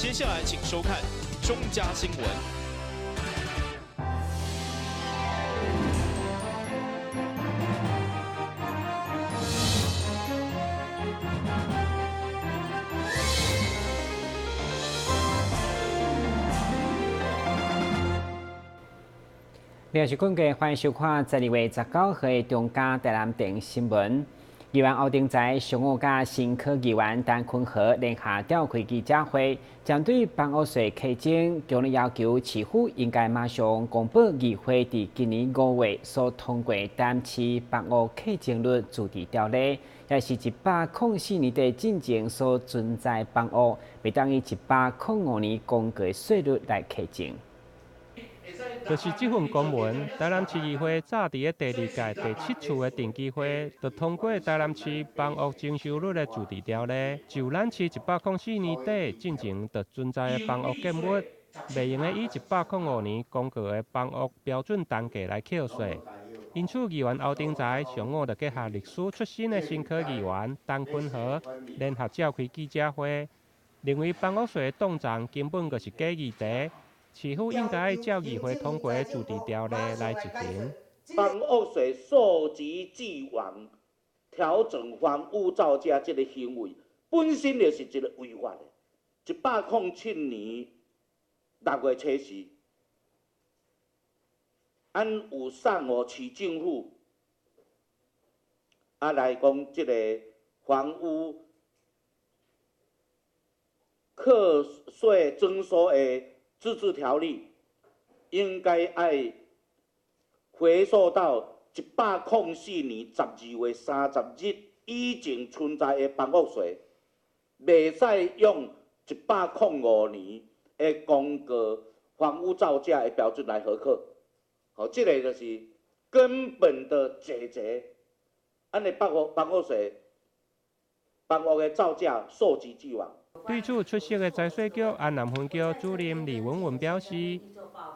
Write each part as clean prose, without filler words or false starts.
接下來請收看中嘉新聞。電視觀眾歡迎收看12月19號的中嘉台南電新聞。議員歐丁才上午佮新科議員陳坤和聯合召開記者會，針對房屋稅課徵，強烈要求市府應該馬上公布議會佇今年5月所通過台南市房屋課徵率自治條例，也是104年底進前所存在房屋，袂當以105年公告稅率來課徵。就是這份公文，台南市議會早佇咧第二屆第七次的定期會，就通過台南市房屋徵收率的自治條例，就咱市104年底進前就存在的房屋建物，袂用得以105年公告的房屋標準單價來扣稅。因此，議員歐丁才上午就結合律師出身的新科議員陳坤和聯合召開記者會，認為房屋稅的凍漲根本就是假議題。市府應該照議會通過自治條例來執行。房屋稅溯及既往調整房屋造價這個行為，本身就是一個違法的。107年6月初四，阮有送予市政府，來講這個房屋課稅徵收的自治條例應該愛回溯到104年12月30日以前存在的房屋稅，袂使用105年的公告房屋造價的標準來核課。好，這個就是根本的解決。按呢房屋稅、房屋的造價溯及既往。對此出席的財稅局安南分局主任李文文表示，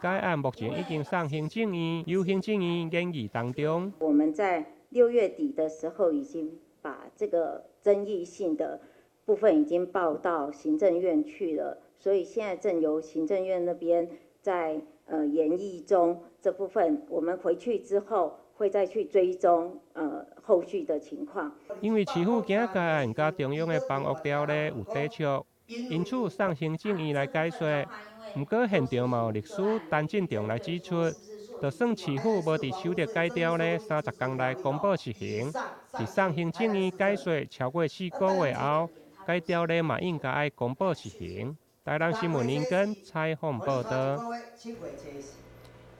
該案目前已經送行政院，由行政院研議當中。我們在6月底的時候，已經把這個爭議性的部分已經報到行政院去了，所以現在正由行政院那邊在研議中。這部分我們回去之後會再去追蹤後續的情況。因為市府驚該案佮中央的房屋條例有抵觸，因此送行政院來解說。毋過現場嘛有律師陳進忠來指出，就算市府無佇修訂該條例30天內公布實行，佇送行政院解說超過4個月後，該條例嘛應該愛公布實行。台南新聞林根採訪報道。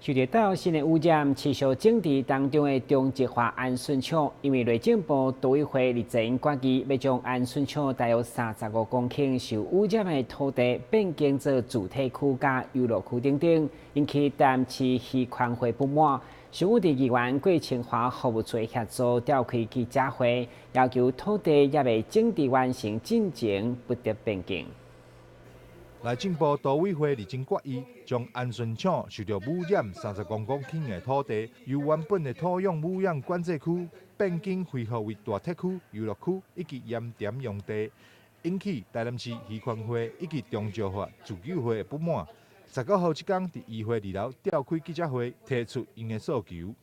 受著大陸新的污染，持續整治當中的中石化安順廠，因為內政部都委會日前決議，欲將安順廠大約35公頃受污染的土地變更做住宅區佮遊樂區等等，引起台南市漁權會不滿。上午佇議員郭清華服務處協助召開記者會，要求土地猶未整治完成進前不得變更。內政部都委會日前決議，將安順廠受著污染35公頃的土地，由原本的土壤污染管制區變更恢復為大特區、遊樂區以及鹽田用地，引起台南市漁權會以及中石化自救會的不滿。19號這工佇議會二樓召開記者會，提出𪜶的訴求。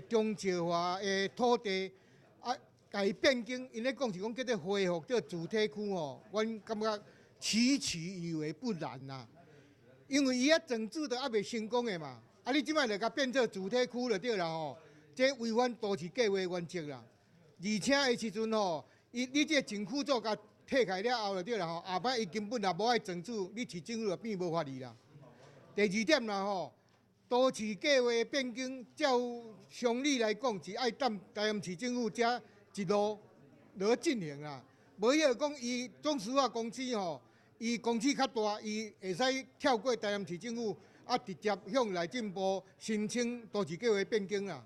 中石化的土地啊，共伊變更，𪜶咧講是講叫做恢復做住宅區吼，阮感覺其其以為不然啦，因為伊遐整治都猶未成功的嘛，啊你這擺就共變做住宅區就對啦吼，這違反都市計劃原則啦。而且彼時陣吼，伊你這個政府做共退開了後就對啦吼，後擺伊根本也無愛整治，你市政府就變無法律啦。第二點啦吼，都市計劃變更，照常理來講是愛等台南市政府遮一路落進行啦，無彼個講伊中石化公司吼。伊公司較大，伊會使跳過台南市政府，啊，直接向內政部申請都市計劃變更啦。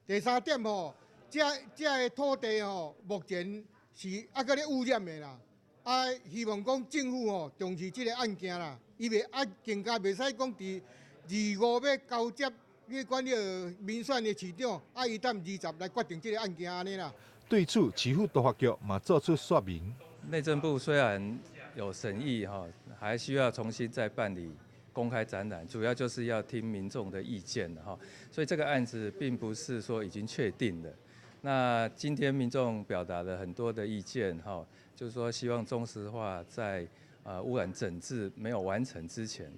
第三點吼，這這个土地吼，目前是猶閣咧污染的啦。啊，希望講政府吼重視這个案件啦，伊袂啊更加袂使講佇25欲交接去管彼个民選的市長，啊，伊等20來決定這个案件按呢啦。對此，市府都發局嘛做出說明。內政部雖然有審議哈，還需要重新再辦理公開展覽，主要就是要聽民眾的意見哈。所以這個案子並不是說已經確定了。那今天民眾表達了很多的意見哈，就是說希望中石化在污染整治沒有完成之前，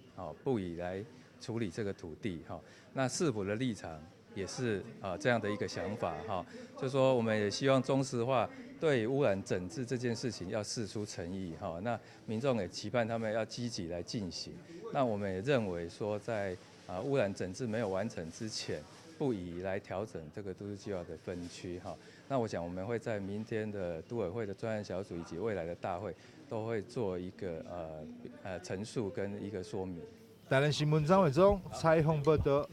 不宜來處理這個土地哈。那市府的立場也是啊這樣的一個想法哈，就是說我們也希望中石化對污染整治這件事情要釋出誠意哈。那民眾也期盼他們要積極來進行。那我們也認為說，在污染整治沒有完成之前，不宜來調整這個都市計劃的分區哈。那我想我們會在明天的都委會的專案小組以及未來的大會，都會做一個陳述跟一個說明。台南新聞張偉忠採訪報道。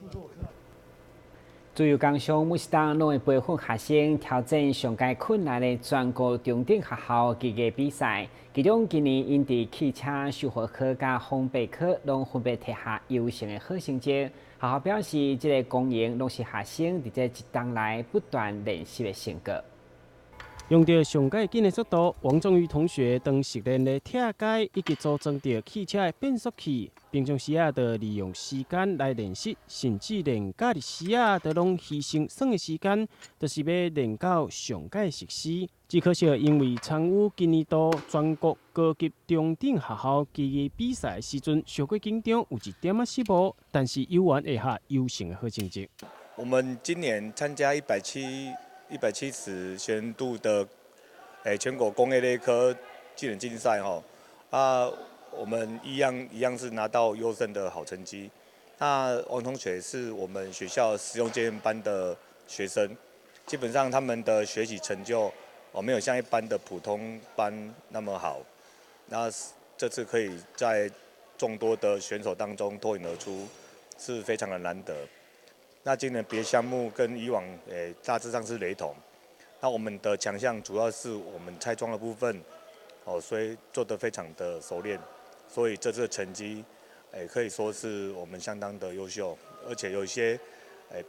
自由工商每一冬攏會培訓學生挑戰上蓋困難的全國中等學校技藝比賽，其中今年𪜶佇汽車修復科佮烘焙科攏分別提下優勝的好成績。學校表示，這个光榮攏是學生佇這一冬來不斷練習的成果。用著上蓋緊的速度，王仲宇同學當熟練的拆解以及組裝著汽車的變速器，平常時啊，就利用時間來練習，甚至連假日時啊，都攏犧牲耍的時間，就是欲練到上蓋熟悉。只可惜，因為參與今年度全國高級中等學校技藝比賽的時陣，小可緊張，有一點仔失誤，但是猶原會下優勝的好成績。我們今年參加170學年度的全國工業類科技能競賽吼，啊，我們一樣一樣是拿到優勝的好成績。那王同學是我們學校實用經驗班的學生，基本上他們的學習成就哦沒有像一般的普通班那麼好。那這次可以在眾多的選手當中脫穎而出，是非常的難得。那今年別項目跟以往大致上是雷同。那我們的強項主要是我們拆裝的部分，哦，所以做得非常的熟練，所以這次的成績，可以說是我們相當的優秀，而且有一些，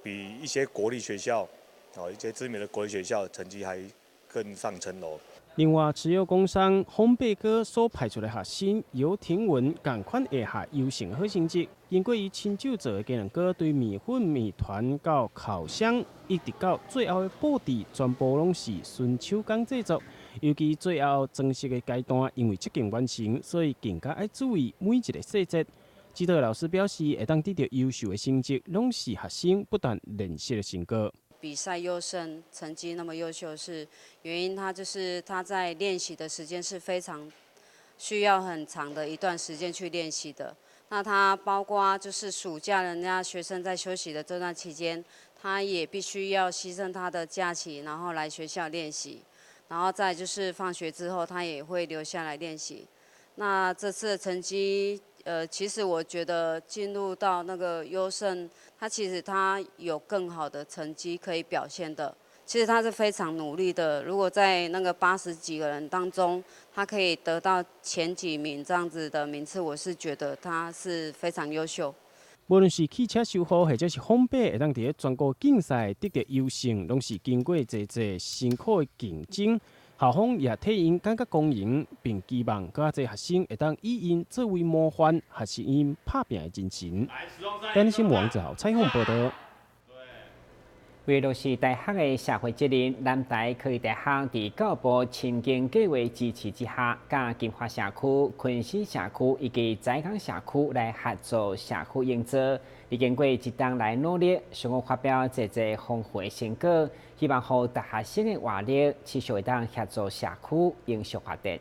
比一些國立學校，哦，一些知名的國立學校成績還更上層樓。另外，持有工商烘焙科所派出的學生游廷文，仝款會下優勝好成績。經過伊親手做的雞卵糕，對麵粉、麵團到烤箱，一直到最後的布置，全部攏是純手工製作。尤其最後裝飾的階段，因為接近完成，所以更加愛注意每一个細節。指導老師表示，會當得到優秀的成績，攏是學生不斷練習的成果。比賽優勝，成績那麼優秀，是原因。他就是他在練習的時間是非常需要很長的一段時間去練習的。那他包括就是暑假人家學生在休息的這段期間，他也必須要犧牲他的假期，然後來學校練習。然後再就是放學之後，他也會留下來練習。那這次的成績，其實我覺得進入到那個優勝，他其實他有更好的成績可以表現的。其實他是非常努力的。如果在那個80幾個人當中，他可以得到前幾名這樣子的名次，我是覺得他是非常優秀。無論是汽車修復或者是烘焙，會當佇咧全國競賽得到優勝，攏是經過濟濟辛苦的競爭。校方也替𪜶感覺光榮，並期望閣較濟學生會當以𪜶作為模範，學習𪜶拍拚的精神。台南新聞王子豪採訪報道。為落實大學的社會責任，南台科技大學佇教育部深耕計畫支持之下，佮金華社區、昆山社區以及臍港社區來合作社區營造。歷經過一冬來努力，上午發表濟濟豐富的成果，希望予大學生的活力持續會當協助社區永續發展。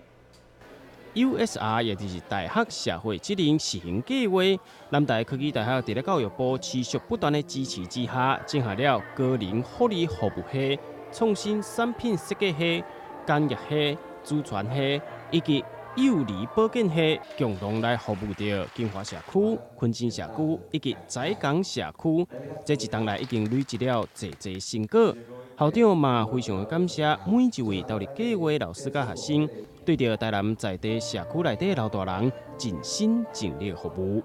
USR 也就是大學社會責任實行計劃，南台科技大學佇咧教育部持續不斷的支持之下，整合了高齡福利服務系、創新產品設計系、工業系、祖傳系以及幼兒保健系，共同來服務著金華社區、坤新社區以及臍港社區。這一冬來已經累積了濟濟成果。校長嘛非常的感謝每一位投入計劃老師佮學生，對著台南在地社區內底老大人盡心盡力服務。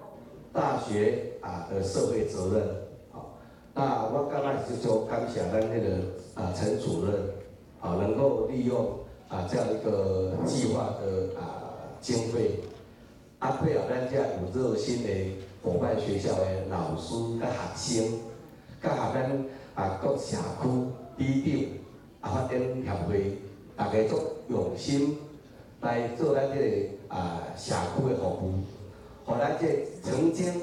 大學啊的社會責任，好，那我感覺是說感謝咱那個啊陳主任，啊能夠利用啊這樣一個計劃的啊經費，啊，配合咱遮有熱心的夥伴學校的老師佮學生，佮合咱啊各社區里長啊發展協會，大家足用心來做咱這个啊社區的服務，予咱這曾經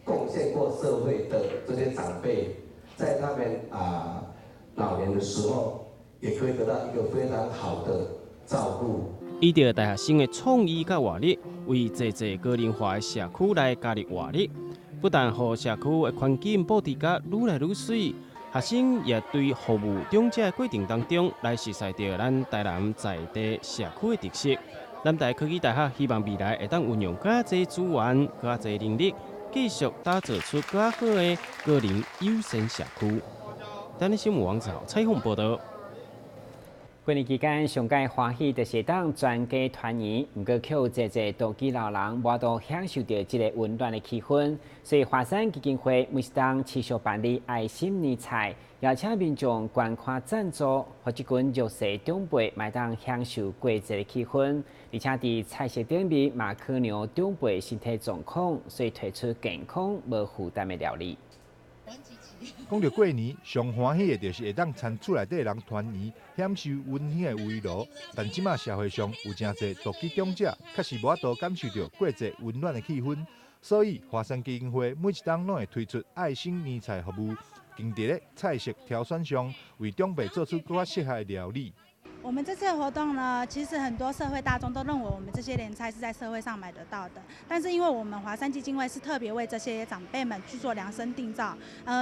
貢獻過社會的這些長輩，在他們啊老年的時候，也可以得到一個非常好的照顧。依著大學生的創意佮活力，為濟濟高齡化的社區來加入活力，不但予社區的環境布置甲愈來愈媠，學生也對服務長者的過程當中來熟悉著咱台南在地社區的特色。南台科技大學希望未來會當運用閣較濟資源、閣較濟能力，繼續打造出閣較好的高齡友善社區。台南新聞網站採訪報導。過年期間，上蓋歡喜就是當全家團圓，毋過卻有濟濟獨居老人無法度享受著這個溫暖的氣氛，所以華山基金會每一冬持續辦理愛心年菜，邀請民眾捐款贊助，予這群弱勢長輩嘛會當享受過節的氣氛。而且佇菜色頂面嘛考量長輩身體狀況，所以推出健康無負擔的料理。講著過年，上歡喜的就是會當參厝內底人團圓，享受溫馨的圍爐。但這馬社會上有誠濟獨居長者，確實無法度感受著過節溫暖的氣氛。所以華山基金會每一冬攏會推出愛心年菜服務，經佇咧菜色挑選上，為長輩做出閣較適合的料理。我們這次的活動呢，其實很多社會大眾都認為我們這些年菜是在社會上買得到的，但是因為我們華山基金會是特別為這些長輩們去做量身定造，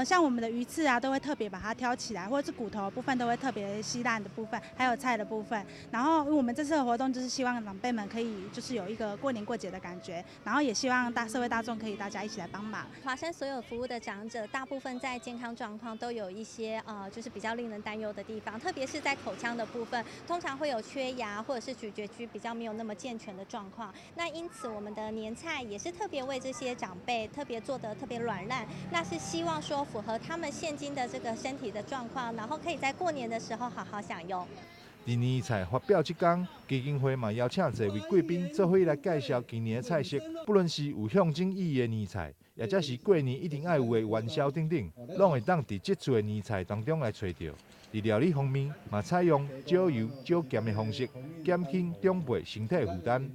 像我們的魚翅啊，都會特別把它挑起來，或者是骨頭部分都會特別稀爛的部分，還有菜的部分。然後我們這次的活動就是希望長輩們可以就是有一個過年過節的感覺，然後也希望大社會大眾可以大家一起來幫忙。華山所有服務的長者，大部分在健康狀況都有一些就是比較令人擔憂的地方，特別是在口腔的部分。通常會有缺牙或者是咀嚼肌比較沒有那麼健全的狀況，那因此我們的年菜也是特別為這些長輩特別做得特別軟爛，那是希望說符合他們現今的這個身體的狀況，然後可以在過年的時候好好享用。佇年菜發表這工，基金會嘛邀請濟位貴賓做伙來介紹今年的菜色，不論是有象徵意義的年菜，或者是過年一定愛有的元宵等等，攏會當佇這次的年菜當中來揣著。佇料理方面，嘛採用少油少鹹的方式，減輕長輩身體負擔。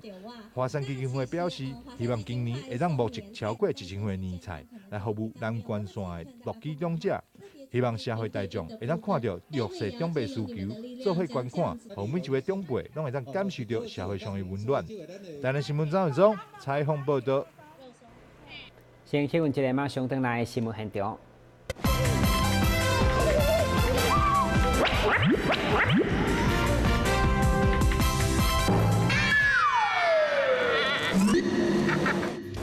華山基金會表示，希望今年會當募集超過1000份年菜，來服務南關線的獨居長者。希望社會大眾會當看著弱勢長輩需求，做伙捐款，予每一位長輩攏會當感受著社會上的溫暖。台南新聞張文忠採訪報導。先去問一個馬上轉來新聞現場。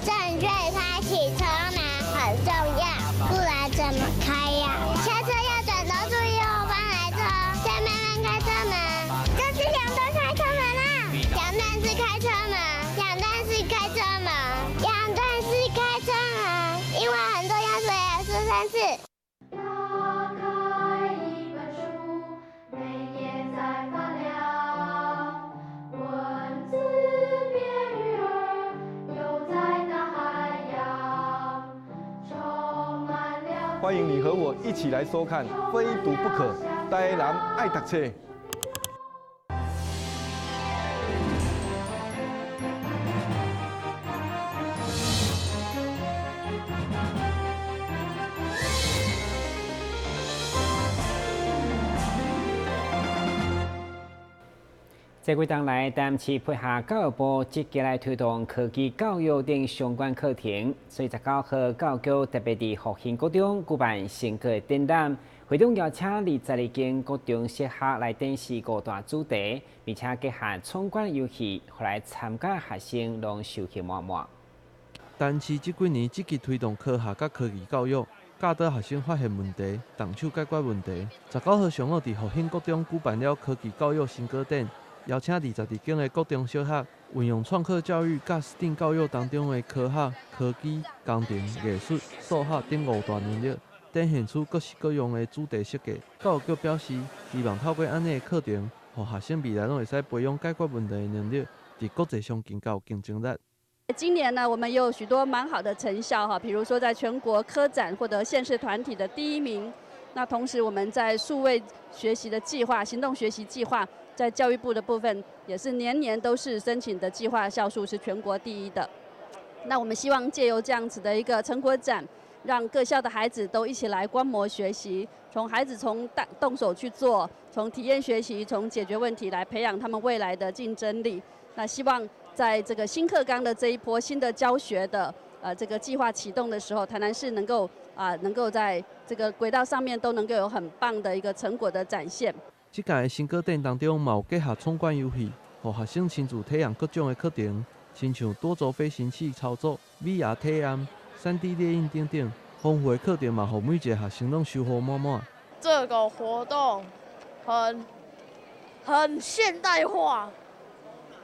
正確開啟車門很重要，不然怎麼開呀？下車要轉頭注意後方來車，再慢慢開車門。這是兩段開車門啦，兩段式開車門，兩段式開車門，兩段式開車門，因為很重要，所以要說三次。歡迎你和我一起來收看《非讀不可》，台南愛讀冊。這幾冬來，台南市配合教育部積極來推動科技教育等相關課程，所以19號教育局特別佇復興國中舉辦成果展覽，會中邀請22間國中小學來展示5大主題，並且結合闖關遊戲，予來參加學生攏收穫滿滿。台南市這幾年積極推動科學佮科技教育，教導學生發現問題、動手解決問題。19號上午佇復興國中舉辦了科技教育成果展。邀請22間的國中小學，運用創客教育佮 STEAM 教育當中的科學、科技、工程、藝術、數學等5大能力，展現出各式各樣的主題設計。教育局表示，希望透過按呢的課程，予學生未來攏會使培養解決問題的能力，佇國際上更較有競爭力。今年呢，我們也有許多蠻好的成效哈，比如說在全國科展獲得縣市團體的第一名。那同時我們在數位學習的計劃、行動學習計劃，在教育部的部分也是年年都是申請的計劃校數是全國第一的。那我們希望借由這樣子的一個成果展，讓各校的孩子都一起來觀摩學習，從孩子從動手去做，從體驗學習，從解決問題來培養他們未來的競爭力。那希望在這個新課綱的這一波新的教學的這個計劃啟動的時候，台南市能夠能夠在這個軌道上面都能夠有很棒的一個成果的展現。這屆的成果展當中，嘛有結合闖關遊戲，予學生親自體驗各種的課程，親像多軸飛行器操作、VR 體驗、3D 列印等等，豐富的課程嘛，予每一个學生攏收穫滿滿。這個活動很現代化，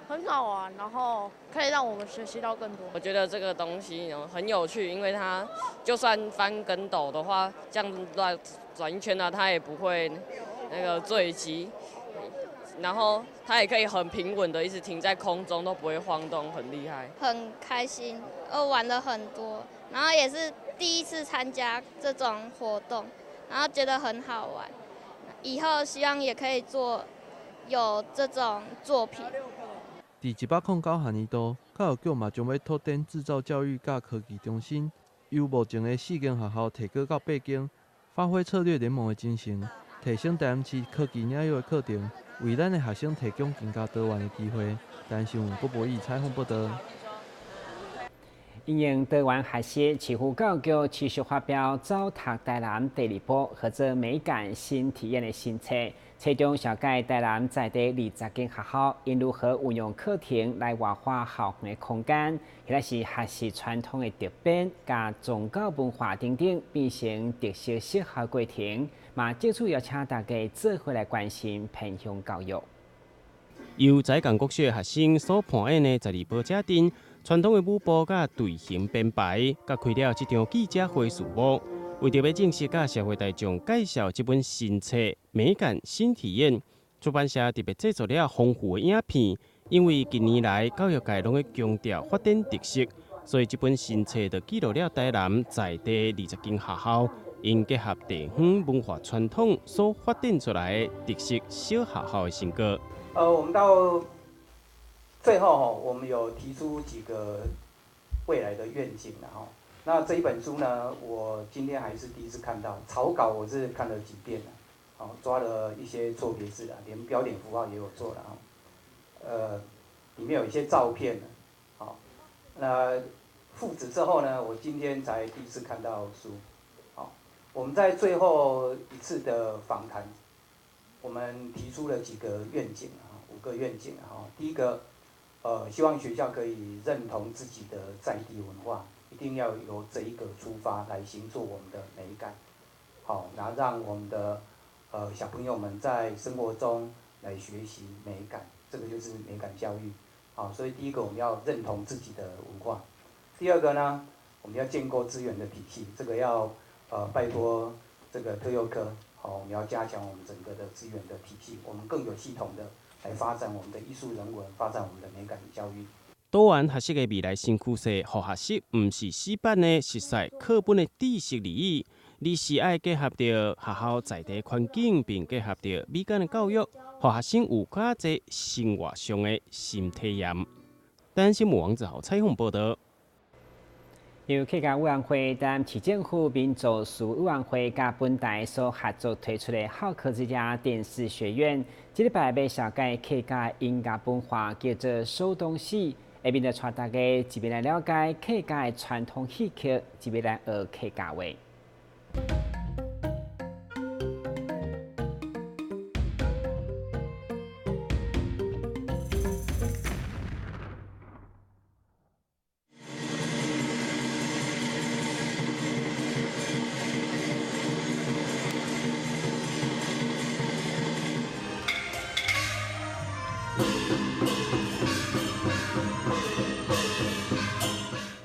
很好玩，然後可以讓我們學習到更多。我覺得這個東西很有趣，因為它就算翻跟斗的話，這樣亂轉一圈呢，它也不會那個墜機，然後它也可以很平穩的一直停在空中，都不會晃動，很厲害。很開心，我玩了很多，然後也是第一次參加這種活動，然後覺得很好玩，以後希望也可以做有這種作品。佇109學年度，教育局嘛將欲拓展製造教育佮科技中心，由目前的4間學校提高到8間，發揮策略聯盟的精神，提升台南市科技領域的課程，為咱的學生提供更加多元的機會。台南新聞郭博義採訪報導。因應多元學習，市府教育局持續發表《走讀台南第二步》合作美感新體驗的新冊，冊中紹介台南在地20間學校𪜶如何運用課程來活化校園的空間，或者是學習傳統的竹編、佮宗教文化等等，變成特色學校過程，嘛藉此邀請大家做伙來關心偏鄉教育。由在港國小學生所扮演的十二寶這陣，傳統的舞步佮隊形編排，佮開了這場記者會序幕。為著欲正式佮社會大眾介紹這本新冊《美感新體驗》，出版社特別製作了豐富的影片。因為近年來教育界攏咧強調發展特色，所以這本新冊就記錄了台南在地20間學校，𪜶結合地方文化傳統所發展出來的特色小學校的成果。我們到最後吼，我們有提出幾個未來的願景啦吼。那這一本書呢，我今天還是第一次看到草稿，我是看了幾遍了，哦，抓了一些錯別字啊，連標點符號也有做了啊。裡面有一些照片，好，那復紙之後呢，我今天才第一次看到書。好，我們在最後一次的訪談，我們提出了幾個願景啊，5個願景啊。第一個，希望學校可以認同自己的在地文化，一定要由這一個出發來形塑我們的美感，好，然後讓我們的小朋友們在生活中來學習美感，這個就是美感教育。好，所以第一個我們要認同自己的文化。第二個呢，我們要建構資源的體系，這個要拜託這個特幼科，好，我們要加強我們整個的資源的體系，我們更有系統的來發展我們的藝術人文，發展我們的美感教育。多元學習的未來新趨勢，予學習毋是死板的熟悉課本的知識而已，而是愛結合著學校在地環境，並結合著美感的教育，予學生有較濟生活上的新體驗。台南新聞王子豪採訪報導。由客家委員會、台南市政府民族事務委員會佮本台所合作推出的好課之家電視學院，這禮拜欲紹介客家音樂文化，叫做手東戲。下面就帶大家一邊來了解客家的傳統戲曲，一邊來學客家話。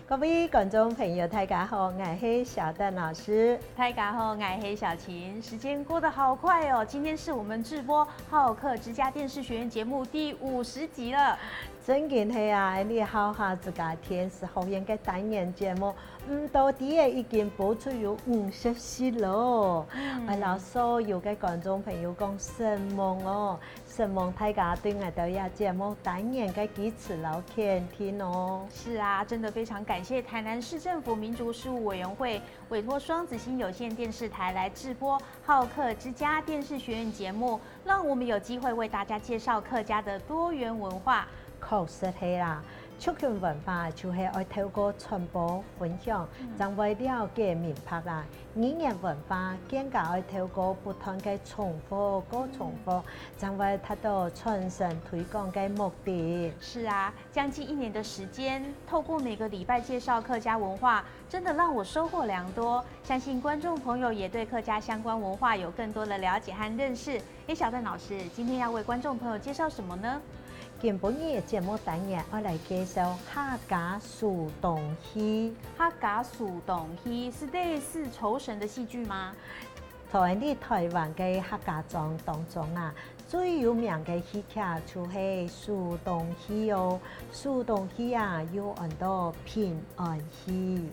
各位觀眾朋友，大家好，𠊎係小鄧老師。大家好，𠊎係小琴。時間過得好快哦，今天是我們製播《好課之家電視學院》節目第50集了。真近係啊，你好下自家電視學院个單元節目，毋到底个已經播出有50集咯。我老所有个觀眾朋友講，承蒙哦，承蒙大家對𠊎兜這節目單元个支持摎肯定哦。是啊，真的非常感謝台南市政府民族事務委員會委託雙子星有線電視台來製播《好客之家》電視學院節目，讓我們有機會為大家介紹客家的多元文化。確實係啦，族群文化就是愛透過傳播分享，才會了解明白啦。語言文化更加愛透過不斷个重複、閣重複，才會達到傳承推廣个目的。是啊，將近一年的時間，透過每個禮拜介紹客家文化，真的讓我收穫良多。相信觀眾朋友也對客家相關文化有更多的了解和認識。哎，小鄧老師，今天要為觀眾朋友介紹什麼呢？今晡日節目單元，我來介紹客家樹洞戲。客家樹洞戲是類似酬神的戲劇嗎？在你台灣个客家莊當中啊，最有名个戲劇就是樹洞戲哦。樹洞戲啊，有很多平安戲。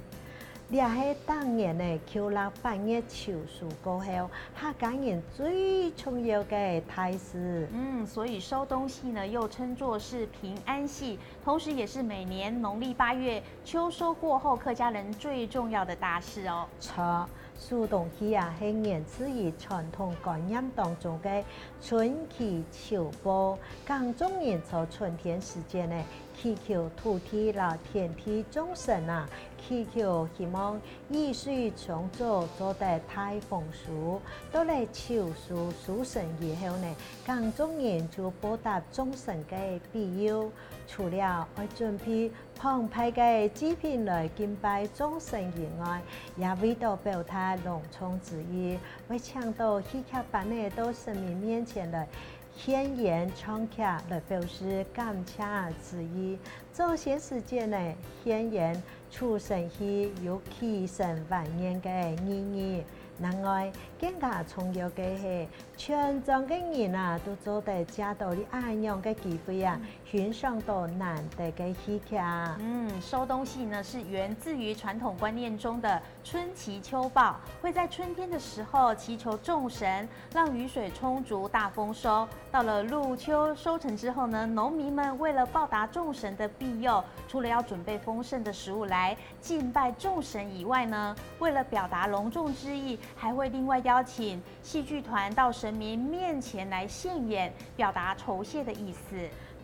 這係當年的秋臘8月秋收過後，客家人最重要个大事。嗯，所以收冬戲呢，又稱作是平安戲，同時也是每年農曆8月秋收過後，客家人最重要的大事哦。錯，樹洞戲啊，係源自於傳統觀念當中个春祈秋報，耕種人在春天時節呢，祈求土地啦、天地眾神啊，祈求希望雨水充足，做得大豐收。到了秋收收成以後呢，耕種人就報答眾神个庇佑，除了愛準備澎湃个祭品來敬拜眾神以外，也為著表達隆重之意，會請到戲劇班的到神明面前來獻演唱劇來表示感謝之意。早些時間呢，獻演酬神戲有祈神還願个意義。另外，更加重要个係，全莊个人啊，都做得藉著這樣个機會啊，欣賞到難得个戲劇。嗯，收冬戲呢是源自於傳統觀念中的春祈秋報，會在春天的時候祈求眾神，讓雨水充足，大豐收。到了入秋收成之後呢，農民們為了報答眾神的庇佑，除了要準備豐盛的食物來敬拜眾神以外呢，為了表達隆重之意，還會另外邀請戲劇團到神明面前來獻演，表達酬謝的意思。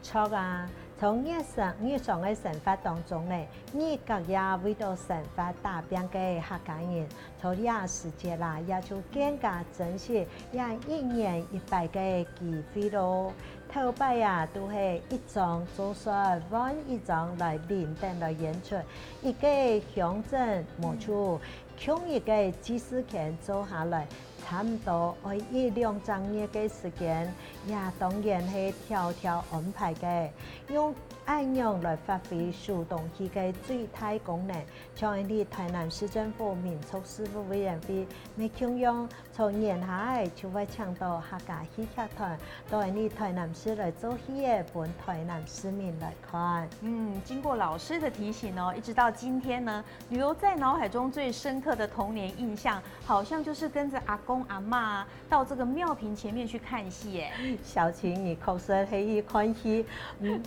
錯啊，從日常日常个生活當中呢，你各也為著生活打拼个客家人，從這時節啦，也就更加珍惜這一年一擺个機會囉。頭擺啊，都係一莊做煞換一莊來輪班來演出，一個鄉鎮無錯，統一个祭祀權做下來，差毋多愛一兩晝夜个時間，也當然係條條安排个，用按樣來發揮樹洞戲个最大功能。像佇台南市政府民族事務委員會，欲強央從年下就會請到客家戲劇團到佇台南市來做戲个，予台南市民來看。嗯，經過老師的提醒哦，一直到今天呢，留在腦海中最深刻的童年印象，好像就是跟着阿公阿嬤到這個廟坪前面去看戲。哎，小晴，你確實係去看戲，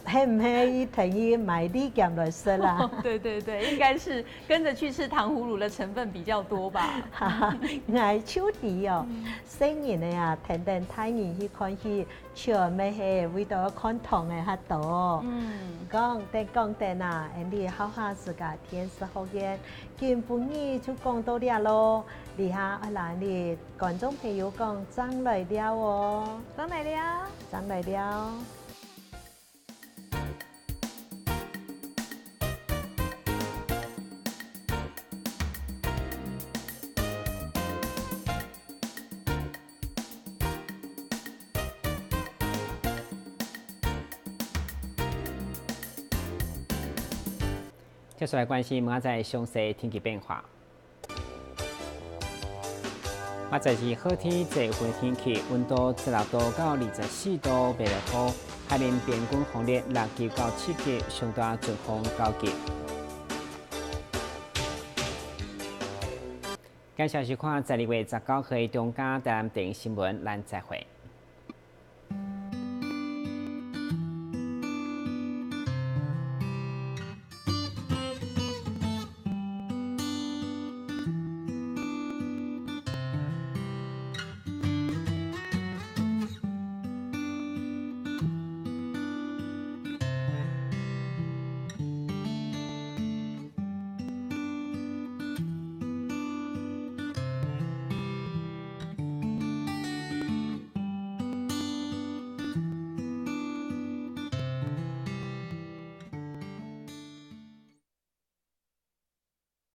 係毋係去聽伊賣米鹹來說啦？對對對，應該是跟着去吃糖葫蘆的成分比較多吧。哈哈，𠊎記得哦，細人的啊，天天大人去看戲，全咪係為著看糖个較多。講得講得啊，你好下自家電視學院，今晡日就講到這囉。底下啊，來你觀眾朋友講，正來尞哦，正來尞，正來尞。接下來關心明仔載詳細天氣變化。明仔載是好天濟雲天氣，溫度16度到24度，袂落雨。海面平均風力6級到7級，上大陣風9級。感謝收看12月19號中嘉台南電新聞，咱再會。